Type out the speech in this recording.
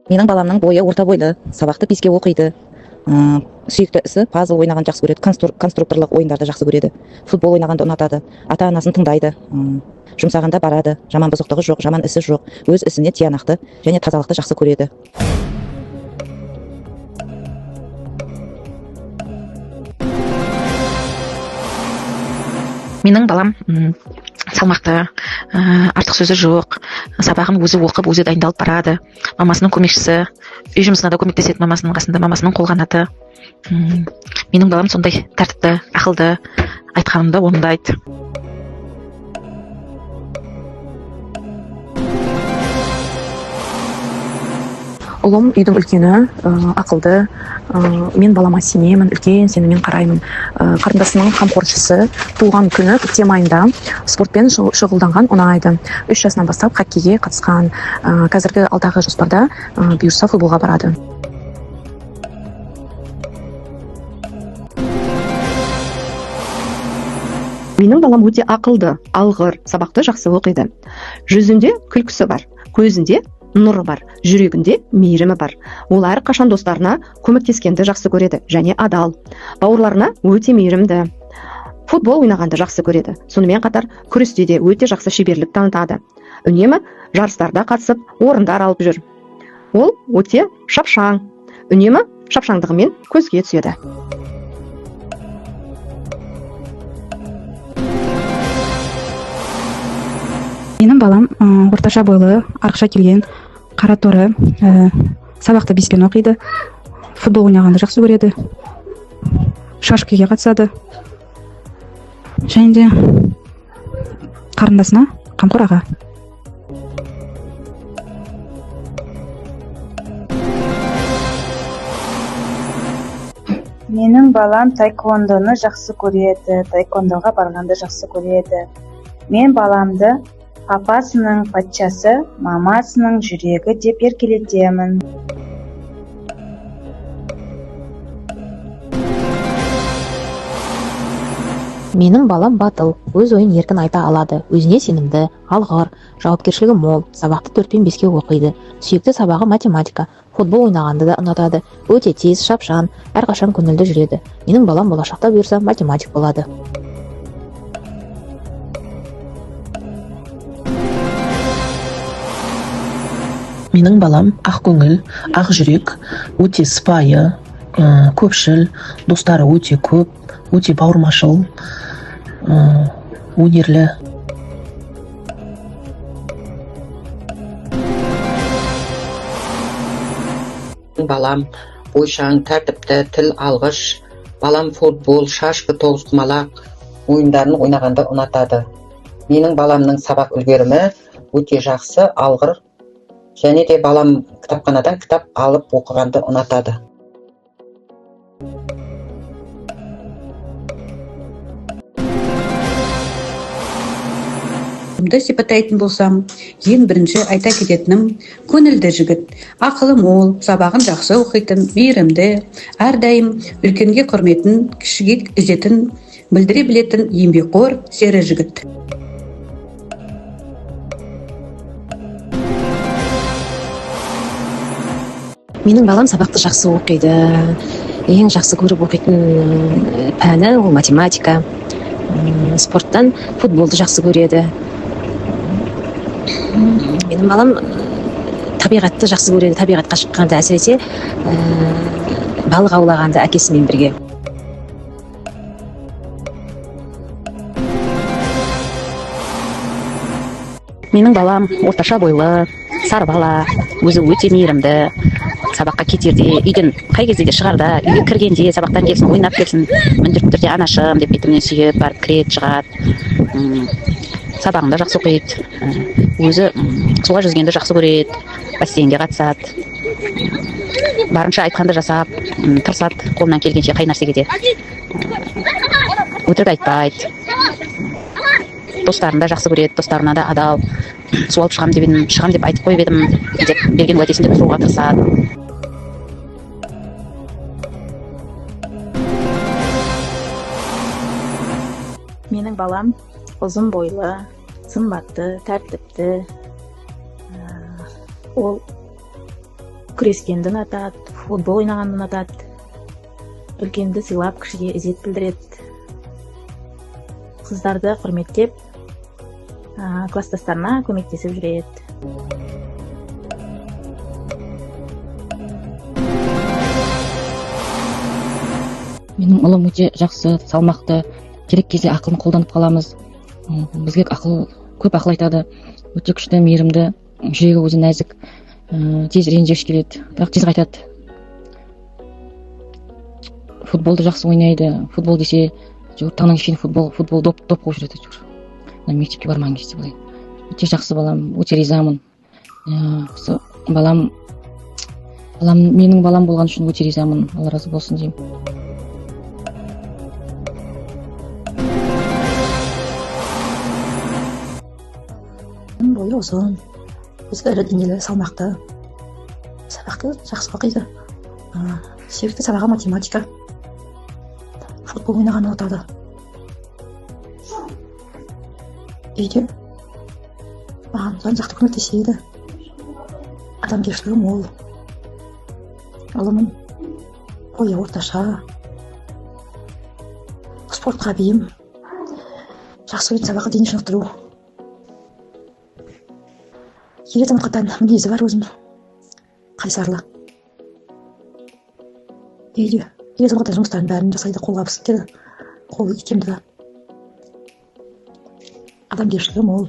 Менің баламның бойы орта бойлы, сабақты 5-ке оқиды. Сүйікті ісі пазл ойнаған жақсы көреді, конструкторлық ойындарды жақсы көреді, футбол ойнағанды ұнатады, ата-анасын тыңдайды, жұмсағанда барады, жаман бұзықтығы жоқ, жаман ісі жоқ, өз ісіне тиянақты және тазалықты жақсы көреді. Менің балам салмақты, артық сөзі жоқ, сабағын өзі оқып, өзі дайындалып барады, мамасының көмекшісі, үй жұмысына да көмектеседі, мамасының қасында, мамасының қолғанаты. Менің балам сондай тәртіпті, ақылды, айтқанымды орындайды. Ұлым үйдің үлкені, ақылды, мен балама сенемін, үлкен сеніммен қараймын. Қарындасының қамқоршысы, туған күні көктем айында спортпен шұғылданған ұнайды. 3 жасынан бастап хоккейге қатысқан. Қазіргі алдағы жоспарда, бұйырса футболға барады. Менің балам өте ақылды, алғыр, сабақты жақсы оқиды. Жүзінде күлкісі бар, көзінде нұры бар, жүрегінде мейірімі бар. Ол әрқашан достарына көмектескенді жақсы көреді және адал. Бауырларына өте мейірімді. Футбол ойнағанды жақсы көреді. Сонымен қатар күресте де өте жақсы шеберлік танытады. Үнемі жарыстарда қатысып, орындар алып жүр. Ол өте шапшаң. Үнемі шапшаңдығымен көзге түседі. Менің балам орташа бойлы, арықша келген, қара торы, сабақты 5-пен оқиды, футбол ойнағанды жақсы көреді, шашкіге қатысады және де қарындасына қамқор аға. Менің балам таэквондоны жақсы көреді, таэквондоға барғанды жақсы көреді. Мен баламды папасының патшасы, мамасының жүрегі деп еркелетемін. Менің балам батыл, өз ойын еркін айта алады, өзіне сенімді, алғыр, жауапкершілігі мол, сабақты 4 пен 5-ке оқиды. Сүйікті сабағы математика, футбол ойнағанды да ұнатады, өте тез, шапшаң, әрқашан көңілді жүреді. Менің балам болашақта бұйырса математик болады. Менің балам ақ көңіл, ақ жүрек, өте сыпайы, көпшіл, достары өте көп, өте бауырмашыл, өнерлі. Балам бойшаң, тәртіпті, тіл алғыш. Балам футбол, шашкы, тоғызқұмалақ ойындарын ойнағанды ұнатады. Менің баламның сабақ үлгерімі өте жақсы, алғыр. Және де балам кітапханадан кітап алып оқығанды ұнатады. Сипаттайтын болсам, ең бірінші айта кететінім көңілді жігіт, ақылы мол, сабағын жақсы оқитын, мейірімді, әрдайым үлкенге құрметін, кішіге ізетін білдіре білетін еңбекқор, сері жігіт. Менің балам сабақты жақсы оқиды. Ең жақсы көріп оқитын пәні ол математика. Спорттан футболды жақсы көреді. Менің балам табиғатты жақсы көреді. Табиғатқа шыққанда әсіресе балық аулағанда әкесімен бірге. Менің балам орташа бойлы, сары бала, өзі өте мейірімді. Сабаққа кетерде, үйден қай кезде де шығарда, үйге кіргенде, сабақтан келсін, ойнап келсін, міндетті түрде анашым деп бетімнен сүйіп барып кіреді, шығады. Сабағын да жақсы оқиды. Өзі суға жүзгенді жақсы көреді, бассейнге қатысады. Барынша айтқанды жасап, тырысады, қолынан келгенше қай нәрсеге де. Өтірік айтпайды. Достарын да жақсы көреді, достарына да адал. Су алып шығам деп едім, шығам деп айтып қойып едім деп берген уәдесінде тұруға тырысады. Менің балам ұзын бойлы, сымбатты, тәртіпті. Ол Күрескенді ұнатады, футбол ойнағанды ұнатады. Үлкенді сыйлап, кішіге ізет білдіреді. Қыздарды құрметтеп, класстастарына көмектесіп жүреді. Менің ұлым өте жақсы, салмақты, керек кезде ақылын қолданып қаламыз. Бізге ақыл, көп ақыл айтады. Өте күшті, мейірімді, жүрегі өзі нәзік, тез ренжігіш келеді, бірақ тез қайтады. Футболды жақсы ойнайды. Футбол десе, таңнан кешке футбол доп қуып жүреді әйтеуір. Мектепке бармаған кезде былай. Өте жақсы балам, өте ризамын. Осы балам, менің балам болған үшін өте ризамын. Алла разы болсын деймін. Бойы ұзын, өзі ірі денелі, салмақты, сабақты жақсы оқиды. Сүйікті сабағы математика. Футбол ойнағанды ұнатады. Үйде маған жан-жақты көмектеседі. Адамгершілігі мол. Ұлымын бойы орташа. Спортқа бейім. Жақсы көретін сабағы дене шынықтыру. Ер азаматқа тән мінезі бар өзінің, қайсарлы. Үйде ер азаматқа тән жұмыстардың бәрін жасайды, қолға пісіктеді, қолы икемді. Адамгершілігі мол.